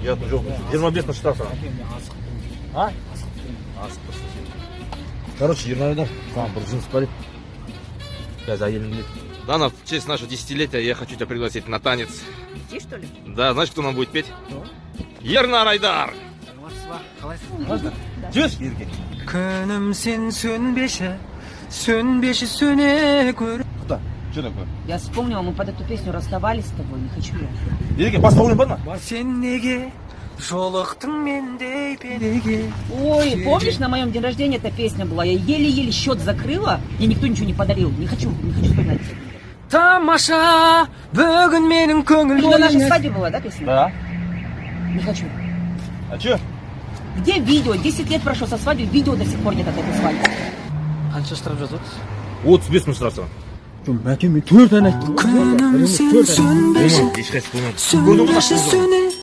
ұятың жоқ. 25 штраф саған. А? Короче, Ернайдар, саған бір жұмыс бар еді. Қазір әйелің келеді. Дана, в честь нашего десятилетия я хочу тебя пригласить на танец. Идти, что ли? Да, знаешь, кто нам будет петь? Ернар Айдар. Можно? Жүріс, ерке. Күнім сен сөнбеші, сөнбеші сөне көр. Куда? Что такое? Я вспомнила, мы под эту песню расставались с тобой, не хочу я. Ерке, басқа ойын бар ма? Сен неге жолықтың мендей переге. Ой, помнишь, на моем день рождения эта песня была? Я еле-еле счет закрыла, мне никто ничего не подарил. Не хочу вспоминать. Тамаша, бүгін менің көңіл. Это на нашей свадьбе была, да, песня? Да. Не хочу. А что? Где видео? 10 лет прошло со свадьбы, видео до сих пор нет от этой свадьбы. Қанша штраф жазады? 35 мың штраф саған. Мәкеме төрт ән айттым. Күнім сен сөнбеші, Ешқайсысы болмайды. сөнбеші сөне